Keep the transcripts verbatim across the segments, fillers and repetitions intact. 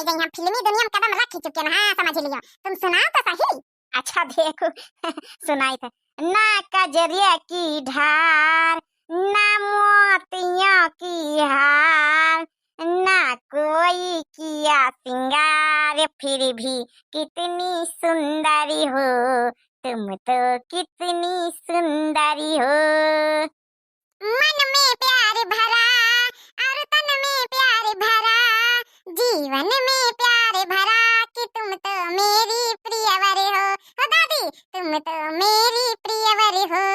जे हम फिल्मी दुनिया में कदम रख चुके हैं, हाँ, समझ लियो। तुम सुनाओ तो सही। अच्छा, देखो, सुनाई था। ना कजरिया की धार, ना मोतियों की हार, ना कोई किया सिंगार, फिर भी कितनी सुंदरी हो, तुम तो कितनी सुंदरी हो। मन में प्यार भरा और तन में प्यार भरा, जीवन में प्यार भरा कि तुम तो मेरी प्रियवर हो। हो दादी, तुम तो मेरी प्रियवर हो,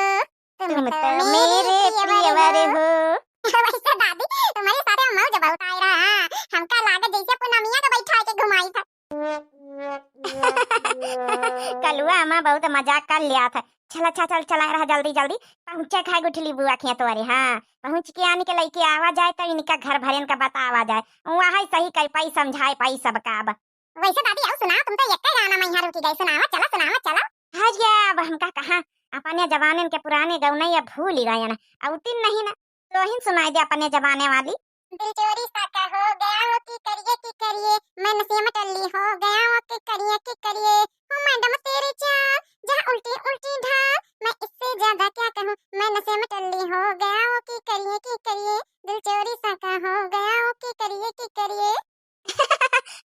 तुम तुम तो तो मेरी मेरे प्रियवर प्रियवर हो। हो। वैसे दादी, तुम्हारे साथे मौज बहुत आए रहा, हाँ। हमका लागे जैसे पूनमिया के बैठा के घुमाई था। कलुआ अम्मा बहुत मजाक कर लिया था। चल, अच्छा, चल, चला रहा जल्दी, जल्दी। पहुँचे खाए गुठली बुआ के तोरे, हाँ। पहुँच के आने के लइके आवा जाए तो इनका घर भरेन का बतावा जाए। वहाँ सही कही पाई, समझाए पाई सबका अब। वैसे दादी, आओ सुनाओ, तुम तो एक ही गाना में यहाँ रुकी गई। सुनावा चला, सुनावा चला। हाँ जी, अब हमका कहाँ, अपने जमाने के पुराने गौनई अब भूल ही गए ना, अउतिन नहीं ना। तोहिन सुनाई दे अपने जमाने वाली। दिल चोरी सा का हो गया हो कि करिए, कि करिए, मैं नशे में टल्ली हो गया हो कि करिए, कि करिए, हो मैडम तेरे चाल, जहाँ उल्टी उल्टी ढाल, मैं इससे ज्यादा क्या कहूँ, मैं नशे में टल्ली हो गया हो कि करिए, कि करिए, दिल चोरी सा का हो गया हो कि करिए, कि करिए।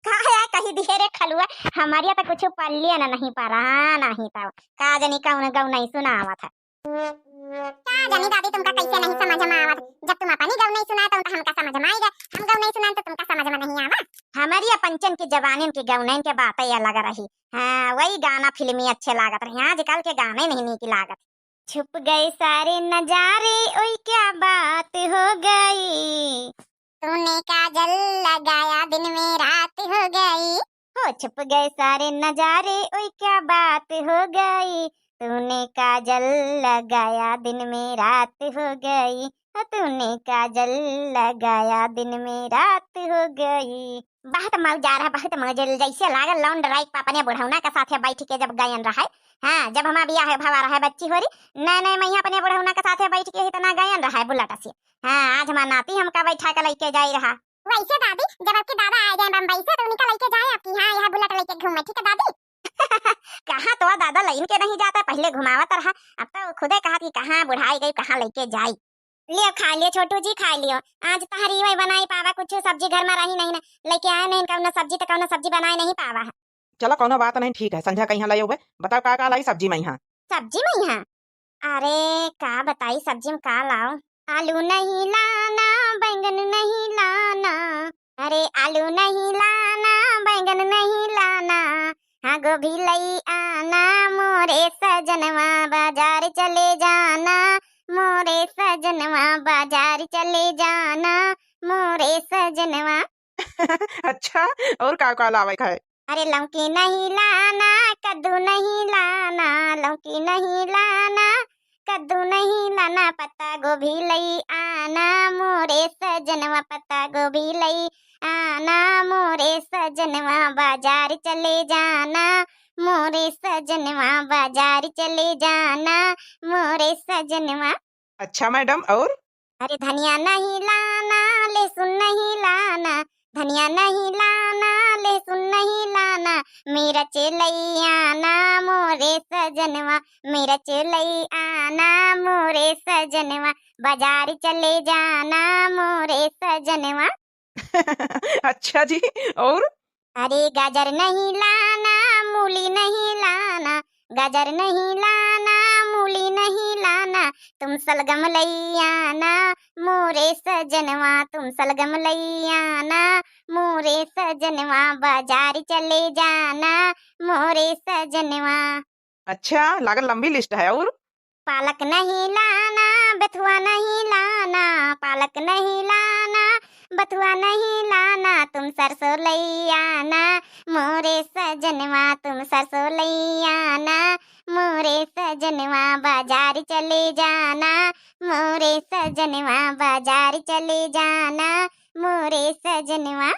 का है कही दिहे रे खलुआ, हमारिया तो कुछ पल्लिया ना नहीं पा रहा, नहीं तो का जनी कौन गौनई सुनावा था। का जानी दादी, तुमका कैसे नहीं समझ में आवत। जब तुम अपनी गौनई सुनाए तो हमका समझ में आएगा, हम गौनई सुनाए तो तुमका समझ में नहीं आवा। हमारी या पंचन के जवानिन के गौनइन के बात ही अलग रही। हाँ, वही गाना फिल्मी अच्छे लागत रही, आजकल के गाने नहीं नीक लागत। छुप गए सारे नजारे, ओए क्या बात हो गई। तूने काजल लगाया, दिन में रात हो गई। हो छुप गए सारे नजारे, ओए क्या बात हो गई। तूने काजल लगाया, दिन में रात हो गई। हो तूने काजल लगाया, दिन में रात हो गई। बहुत मौज आ रहा, बहुत मौज। जैसे लागल लौंड राइक अपने बुढ़ौना के साथे बैठ के जब गायन रहा है। हाँ, जब हमार बियाह भवा रहा है बच्ची होरी, नए नए मइहाँ अपने बुढ़ौना के साथे बैठ के इतना गायन रहा है बुलेट से। हाँ, आज हमार नाती हमका बैठा के लइके जाई रहा। वैसे दादी, जब आपके दादा आ जाए बम्बई से, तो उनका लइके जाए आपकी, हाँ, यह बुलेट लइके घूमे, ठीक है दादी? कहाँ तो दादा लइन के नहीं जाता, पहले घुमावत रहा, अब तो खुदे कहा कि कहाँ बुढ़ाई गई, कहाँ लइके जाई। लियो खा लियो छोटू जी, खा लियो। आज तहरी वही बनाई पावा, कुछ सब्जी घर में रही नहीं ना, लइके आए नहीं कौनो सब्जी, तो कौनो सब्जी बनाए नहीं पावा है। चलो, कौनो बात नहीं, ठीक है, संझा कहीं लाई हुए, बताओ का का लाई सब्जी में यहाँ? सब्जी में यहाँ? अरे का बताई, सब्जी में का लाओ? आलू नहीं लाना, बैंगन नहीं लाना, अरे आलू नहीं लाना, बैंगन नहीं लाना, हाँ गोभी लई आना, मोरे सजनवा बाजार चले जाना, मोरे सजनवा बाजार चले जाना, मोरे सजनवा। अच्छा, और का का लावे के है? अरे लौकी नहीं लाना, कद्दू नहीं लाना, लौकी नहीं लाना, कद्दू नहीं लाना, पत्ता गोभी लई आना, मोरे सजनवा पत्ता गोभी लई आना, मोरे सजनवा बाजार चले जाना, मोरे सजनवा बाजार चले जाना, मोरे सजनवा। अच्छा मैडम, और? अरे धनिया नहीं लाना, लहसुन नहीं लाना, धनिया नहीं लाना, लहसुन नहीं लाना, मिर्च लई आना, मोरे सजनवा, मिर्च लई आना, मोरे सजनवा, बाजार चले जाना, मोरे सजनवा। अच्छा जी, और? अरे गाजर नहीं लाना, मूली नहीं लाना, गाजर नहीं लाना, मूली नहीं लाना, तुम सलगम लई आना, मोरे सजनवा, तुम सलगम लई आना, मोरे सजनवा, बाजार चले जाना, मोरे सजनवा। अच्छा, लागल लंबी लिस्ट है, और? पालक नहीं लाना, बथुआ नहीं लाना, पालक नहीं लाना, बथुआ नहीं लाना, तुम सरसों लई आना, मोरे सजनवा, तुम सरसों लई आना, मोरे सजनवा, बाजार चले जाना, मोरे सजनवा, बाजार चले जाना, मोरे सजनवा।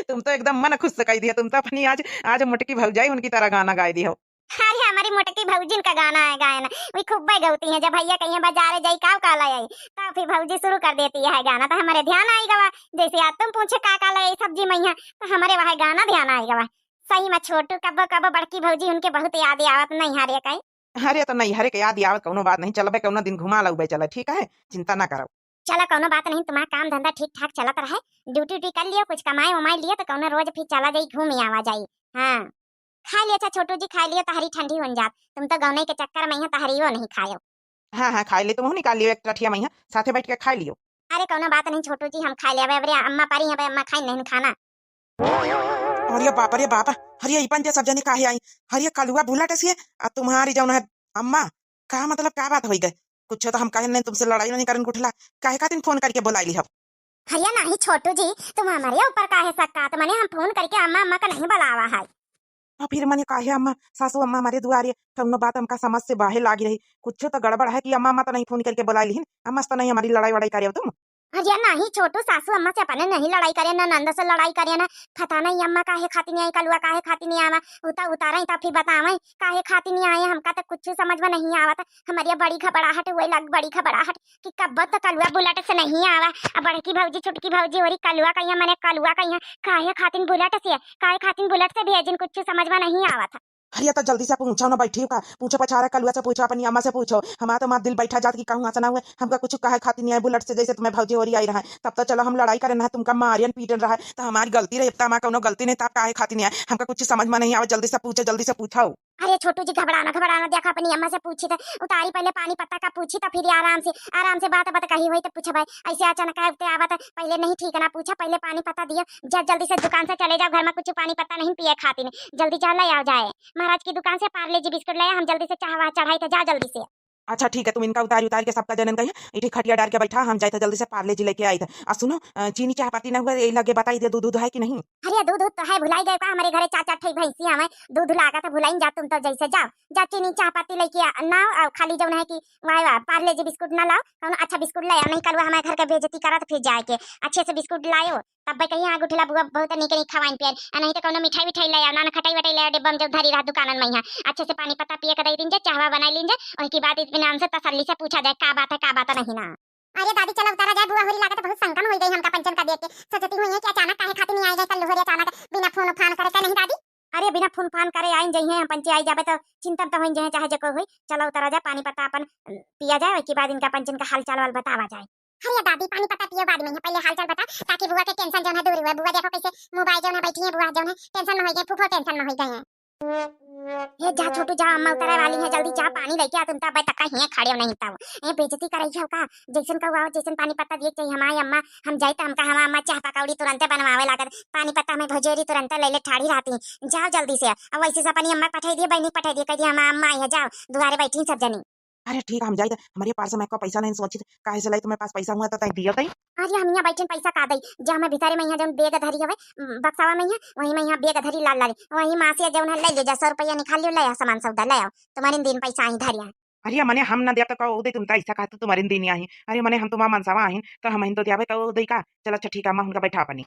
तुम तो एकदम मन खुश कई दिया, तुम तो अपनी आज, आज मोटकी भौजाई उनकी तरह गाना गाई दिहो। अरे, हमरी मोटकी भौजिन का गाना है गायन, वही खूब्बे गौती हैं। जब भैया कहीं बाजारे जाई, काव का ले आई, तब फिर भौजी शुरू कर देती है गाना, तो हमरे ध्यान आई गवा, जैसे आज तुम पूछे का का ले आई सब्जी मैया, तो हमरे वह गाना ध्यान आई गवा। सही में छोटू, कब्बो कब्बो बड़की भौजी उनके बहुत याद आवत नैहरे के। अरे, तो नैहरे के याद आवत कौनो बात नहीं, चलबे कौनो दिन घुमा लउबे, चले, ठीक है, चिंता ना करो। चला, कौनो बात नहीं, तुम्हारा काम धंधा ठीक ठाक चलत रहे, ड्यूटी उटी कर लियो, कुछ कमाए उमाए लियो, तो कौनो रोज फिर चला जाई, घूम आवा जाई। हाँ, खा लियो, अच्छा छोटू जी, खा लियो, तहरी ठंडी हो जात, तुम तो गौने के चक्कर में यहाँ तहरियो नहीं खायो। हाँ, हाँ, खाए ले, तुम निकाल लियो एक टठिया में यहाँ, साथे बैठ के खा लियो। अरे, कौनो बात नहीं छोटू जी, हम खा लेबे, अबरे अम्मा परी हैं, अबे अम्मा खाई नहीं खाना। अरे बाप रे बाप, अरे ई पंचे सब जने काहे आई? अरे कलुआ बुलट से, आ तुम्हारी जौन है अम्मा, का मतलब, का बात होई गए? कुछ तो हम कहे नहीं, तुमसे लड़ाई नहीं करन गुठला, काहे खातिर फोन करके बुलाई ली हब? अरे नहीं छोटू जी, तुम हमारे ऊपर काहे शक करत, मने हम फोन करके अम्मा, अम्मा का नहीं बुलावा है। और फिर मने काहे अम्मा, सासू अम्मा हमारे दुआरे, कौनो बात हमका समझ से बाहर लागी रही, कुछ तो गड़बड़ है कि अम्मा, अम्मा तो नहीं फोन करके बुलाई लिहिन, अम्मा से तो नहीं हमारी लड़ाई वड़ाई करे तुम। अरे नहीं छोटू, सासू अम्मा से अपने नहीं लड़ाई करे, ना नंद से लड़ाई करे, ना पता नहीं अम्मा काहे खातिर नहीं आई, कलुआ काहे खातिर नहीं आवा, उता उतारे तब फिर बतावे काहे खातिर नहीं आए, हमका तो कुछ समझ में नहीं आवत। हमारी बड़ी घबराहट हुए लग, बड़ी घबराहट कि कब्बो तो कलुआ बुलट से नहीं आवा। अब बड़की भौजी, छोटकी भौजी, और ई कलुआ कहिया, मने कलुआ कहिया, काहे खातिर बुलट से, काहे खातिर बुलट से भेजिन, कुछ समझ में नहीं आवत। अरे तो जल्दी से पूछो ना, बैठी का पूछो, पछारा कलुआ से पूछो, अपनी अम्मा से पूछो। हमारा तो मार दिल बैठा जात कि कहूँ ऐसा ना हुए, हमका कुछ कहे खातिर नहीं आए बुलट से, जैसे तुम्हें भौजी और आई रहा है, तब तो चलो हम लड़ाई करे रहा है, तुमका मारियन पीटन रहा है, तो हमारी गलती रही, अब तो हमारा कौनो गलती नहीं, तब काहे खातिर नहीं आए, हमका कुछ समझ में नहीं आवे, जल्दी से पूछो, जल्दी से पूछो। अरे छोटू जी, घबराना, घबराना, देखा अपनी अम्मा से पूछी तो उतारी, पहले पानी पत्ता का पूछी तो फिर आराम से, आराम से बात बात कही हुई तो पूछबे। ऐसे अचानक आए उते आवा तो पहले नहीं ठीक ना पूछा, पहले पानी पत्ता दियो। जा जल्दी से दुकान से चले जाओ, घर में कुछ पानी पत्ता नहीं पिए खातिर, जल्दी जाओ ले आओ जाए। महाराज की दुकान से पार्ले जी बिस्कुट ले आओ, हम जल्दी से चाहवा चढ़ाई तो जाओ जल्दी से। अच्छा ठीक है, तुम इनका उतारी उतार के सबका जनन कहिए, इठी खटिया डार के बैठा, हम जाए थे जल्दी से पार्ले जी लेके आई थे। आ सुनो, अ, चीनी चाह पत्ती ना हुआ, यही लगे बताई दे, दूध दूध है कि नहीं? अरे दूध दूध तो है, भुलाई गए का, हमारे घरे चार चार ठे भैंसी हमें दूध लागत है, भुलाई जा तुम तो, जैसे जाओ जा चीनी चाह पत्ती लेके आ, ना आओ, खाली जौन है कि वह पार्ले जी बिस्कुट ना लाओ, कौनो अच्छा बिस्कुट ले आओ, नहीं कलुआ हमारे घर के बेइज्जती करत फिर जाए के। अच्छे से बिस्कुट लायो, तब भाई कहीं आग उठेला बुआ बहुत नीक नीक खवाइन पियाइन, आ नहीं तो कौनो मिठाई विठाई ले आओ, नान खटाई वटाई ले आओ, डिब्बा में जब धरी रहा दुकानन में यहाँ। अच्छे से पानी पत्ता पिए के दे दीन जे, चाहवा बनाई लीन जे, वही के बाद इत्मीनान से तसल्ली से पूछा जाए का बात है, का बात नहीं ना। अरे दादी, चलो उतारा जाए, बुआ होरी लागत बहुत संकन हो गई हमका पंचन का देख के। सोचती हुई है कि अचानक काहे खातिर नहीं आए गए कल लोहरी, अचानक बिना फोन फान करे का नहीं दादी? अरे बिना फोन फान करे आइन जइहे, हम पंचे आई जाबे तो चिंतन तो होइन जइहे, चाहे जो कोई होई। चलो उतारा जाए, पानी पत्ता अपन, अ, पिया जाए, उसके बाद इनका पंचन का हाल चाल वाल बतावा जाए। अरे दादी, पानी पत्ता पियो बाद में, पहले हाल चाल बता, ताकि बुआ के टेंशन जौन है दूर हुए। बुआ देखो कैसे मुँह बाए जौन है बैठी है, बुआ जौन है टेंशन में हो गए, फूफो टेंशन में हो गए हैं। हे जा छोटू जा, अम्मा उतरे वाली है, जल्दी जा पानी लेके आ, तुम तो अबे तक हियाँ खड़े हो नहीं तब। ए बेइज्जती करे हो का? जैसन कहू आओ, जैसन पानी पत्ता दिए के चाहिए हमारी अम्मा, हम जाए तो हमका हमार अम्मा चाह पकौड़ी तुरंते बनवावे लागत, पानी पत्ता हमें भौजी होरी तुरंते ले ले ठाड़ी रहती। जाओ जल्दी से, अब वैसे से अपनी अम्मा पठाई दिए, बहनी पठाई दिए, कह दिए हमार अम्मा आई है, जाओ दुआरे बैठी सब जनी। अरे ठीक है, हम जाए तो हमारे पास में को पैसा नहीं, सोचित काहे से लाई, तुम्हारे पास पैसा हुआ तो तय दियो तय। अरे हम यहाँ बैठे पैसा का दई, जा हमें भीतरे में यहाँ जौन बेग धरी हवे, उम, बक्सावा में यहाँ, वहीं में यहाँ बेग धरी लाल लाल, वहीं माँ से जौन है ले ले जा, सौ रुपया निकाल लियो, ले आओ सामान सौदा ले आओ, तुम्हारे दिन पैसा आई धरिया। अरे मने हम ना दिया तो कहो दे, तुम तो ऐसा कहते तुम्हारे दिन आई। अरे मने हम तुम्हारा मनसावा आहिन तो हम तो दियावे कहो दे का। चल अच्छा ठीक है, अम्मा उनका बैठा अपनी।